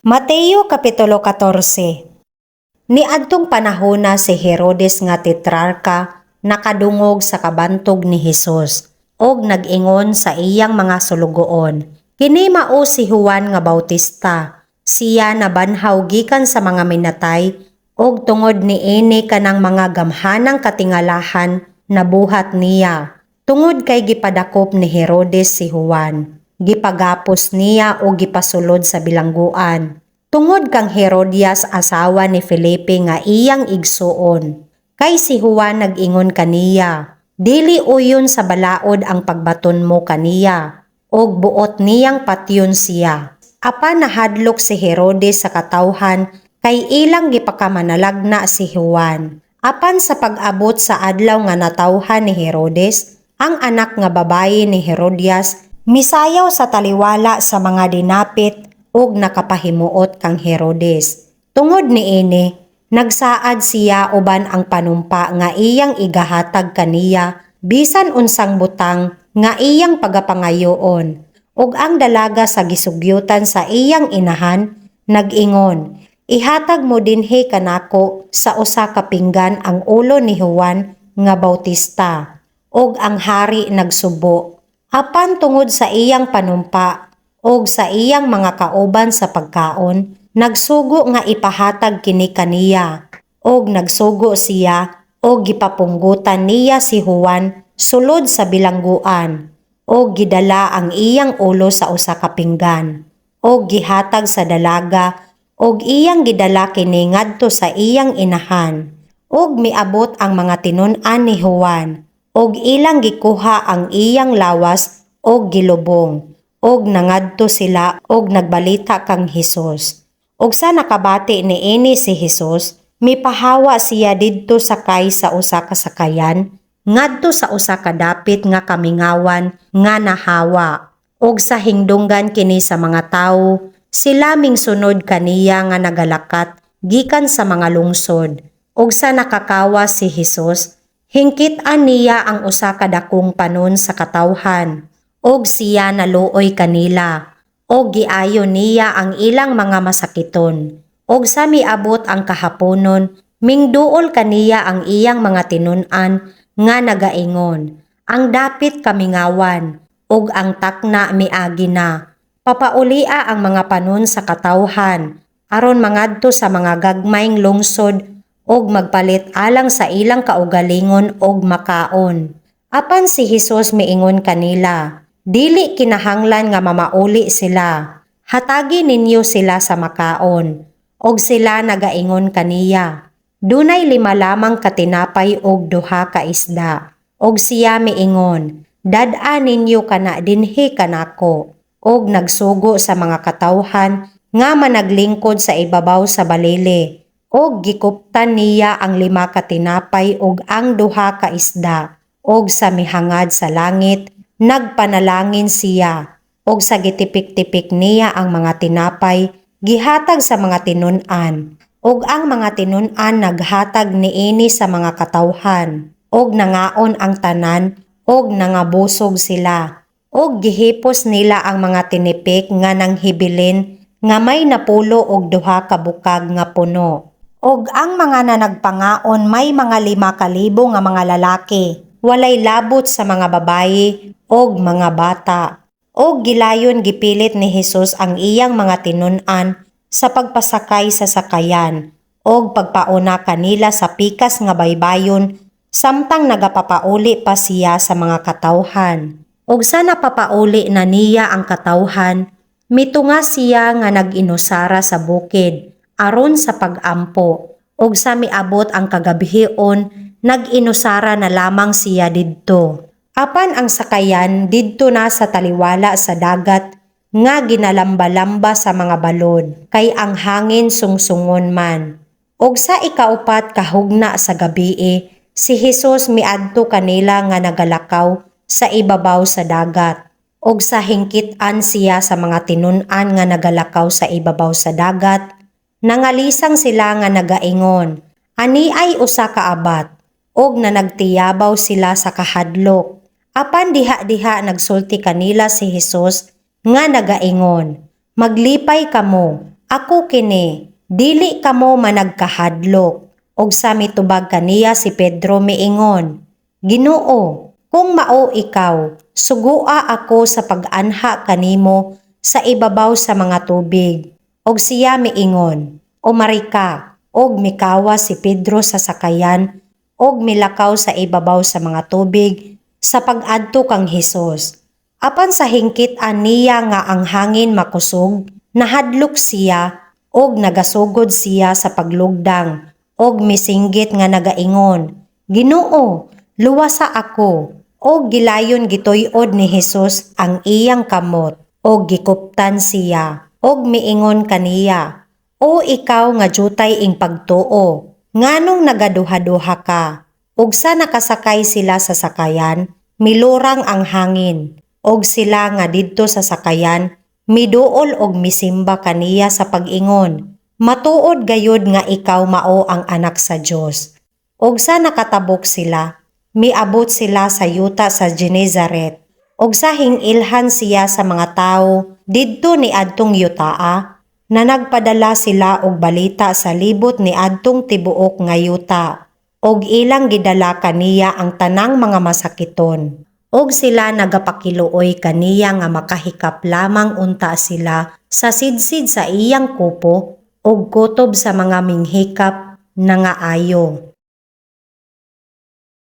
Mateo Kapitulo 14. Niadtong panahona, si Herodes nga tetrarka nakadungog sa kabantog ni Hesus og nag-ingon sa iyang mga sulugoon, "Kini mao si Juan nga Bautista. Siya nabanhaw gikan sa mga minatay og tungod niini kanang mga gamhanang katingalahan nabuhat niya." Tungod kay gipadakop ni Herodes si Juan, gipagapos niya og gipasulod sa bilangguan tungod kang Herodias, asawa ni Felipe nga iyang igsuon. Kay si Juan nag-ingon kaniya, "Dili uyon sa balaod ang pagbaton mo kaniya," og buot niyang patyon siya. Apan nahadlok si Herodes sa katawhan kay ilang gipakamanalagna si Juan. Apan sa pag-abot sa adlaw nga natawhan ni Herodes, ang anak nga babayi ni Herodias misayaw sa taliwala sa mga dinapit ug nakapahimuot kang Herodes. Tungod niini, nagsaad siya uban ang panumpa nga iyang igahatag kaniya bisan unsang butang nga iyang pagapangayoon. Ug ang dalaga, sa gisugyutan sa iyang inahan, nag-ingon, "Ihatag mo dinhi kanako sa usa ka pinggan ang ulo ni Juan nga Bautista." Ug ang hari nagsubo. Apan tungod sa iyang panumpa ug sa iyang mga kauban sa pagkaon, nagsugo nga ipahatag kini kaniya. Og nagsugo siya og gipapunggutan niya si Juan sulod sa bilangguan og gidala ang iyang ulo sa usa ka pinggan og gihatag sa dalaga, og iyang gidala kini ngadto sa iyang inahan. Ug miabot ang mga tinun-an ni Juan og ilang gikuha ang iyang lawas og gilubong, ug nangadto sila og nagbalita kang Hesus. Ug sa nakabati niini si Hesus, mipahawa siya didto sakay sa usa ka sakayan ngadto sa usa ka dapit nga kamingawan nga nahawa. Ug sa hingdunggan kini sa mga tawo, sila mingsunod kaniya nga nagalakat gikan sa mga lungsod. Ug sa nakakawas si Hesus, hingkit-an niya ang usa ka dakong panon sa katawhan. Ug siya naluoy kanila, ug giayo niya ang ilang mga masakiton. Ug sa miabot ang kahaponon, mingduol kaniya ang iyang mga tinun-an nga nagaingon, "Ang dapit kamingawan, ug ang takna miagi na. Papaulia ang mga panon sa katawhan, aron mangadto sa mga gagmayng lungsod ug magpalit alang sa ilang kaugalingon og makaon." Apan si Hesus miingon kanila, "Dili kinahanglan nga mamauli sila. Hatagi ninyo sila sa makaon." Og sila nagaingon kaniya, "Dunay lima lamang ka tinapay og duha ka isda." Og siya miingon, "Dad-a ninyo kana dinhi kanako." Og nagsugo sa mga katawhan nga managlingkod sa ibabaw sa balili. Og gikuptan niya ang lima ka tinapay ug ang duha ka isda. Og sa mihangad sa langit, nagpanalangin siya. Og sa gitipik-tipik niya ang mga tinapay, gihatag sa mga tinun-an. Ug ang mga tinun-an naghatag niini sa mga katawhan. Og nangaon ang tanan ug nangabusog sila. Og gihipos nila ang mga tinipik nga nanghibilin nga may 92 ka bukag nga puno. Og ang mga nanagpangaon may mga 5,000 nga mga lalaki, walay labot sa mga babayi og mga bata. Og gilayon gipilit ni Hesus ang iyang mga tinun-an sa pagpasakay sa sakayan og pagpauna kanila sa pikas nga baybayon samtang nagapapauli pa siya sa mga katawhan. Og sa napapauli na niya ang katawhan, mitunga siya nga nag-inusara sa bukid aron sa pag-ampo. Og sa miabot ang kagabhion, nag-inusara na lamang siya didto. Apan ang sakayan didto na sa taliwala sa dagat nga ginalambalamba sa mga balod, kay ang hangin sungsungon man. Og sa ikaupat kahugna sa gabii, si Hesus miadto kanila nga nagalakaw sa ibabaw sa dagat. Og sa hingkit-an siya sa mga tinun-an nga nagalakaw sa ibabaw sa dagat, nangalisang sila nga nagaingon, "Ani ay usa ka abat," og nanagtiyabaw sila sa kahadlok. Apan diha-diha nagsulti kanila si Hesus nga nagaingon, "Maglipay kamo, "Ako kini, dili kamo managkahadlok." Og sa mitubag kaniya si Pedro miingon, "Ginoo, kung mao ikaw, sugua ako sa pag-anha kanimo sa ibabaw sa mga tubig." Og siya miingon, "Umari ka." Og mikawas si Pedro sa sakayan og milakaw sa ibabaw sa mga tubig sa pag-adto kang Hesus. Apan sa hingkit-an niya nga ang hangin makusog, nahadlok siya og nagasugod siya sa paglugdang og misinggit nga nagaingon, "Ginoo, luwasa ako." Og gilayon gituy-od ni Hesus ang iyang kamot og gikuptan siya og miingon kaniya, "O ikaw nga jutay ing pagtuo, nganong nagaduha-duha ka?" Ug sa nakasakay sila sa sakayan, milurang ang hangin, og sila nga didto sa sakayan miduol og misimba kaniya sa pag-ingon, "Matuod gayud nga ikaw mao ang Anak sa Dios." Og sa nakatabok sila, miabot sila sa yuta sa Genezaret. Og sa hingilhan siya sa mga tawo didto niadtong yutaa, na nagpadala sila og balita sa libot niadtong tibuok nga yuta. Og ilang gidala kaniya ang tanang mga masakiton. Og sila nagapakiluoy kaniya nga makahikap lamang unta sila sa sidsid sa iyang kupo, og kutob sa mga minghikap nangaayo.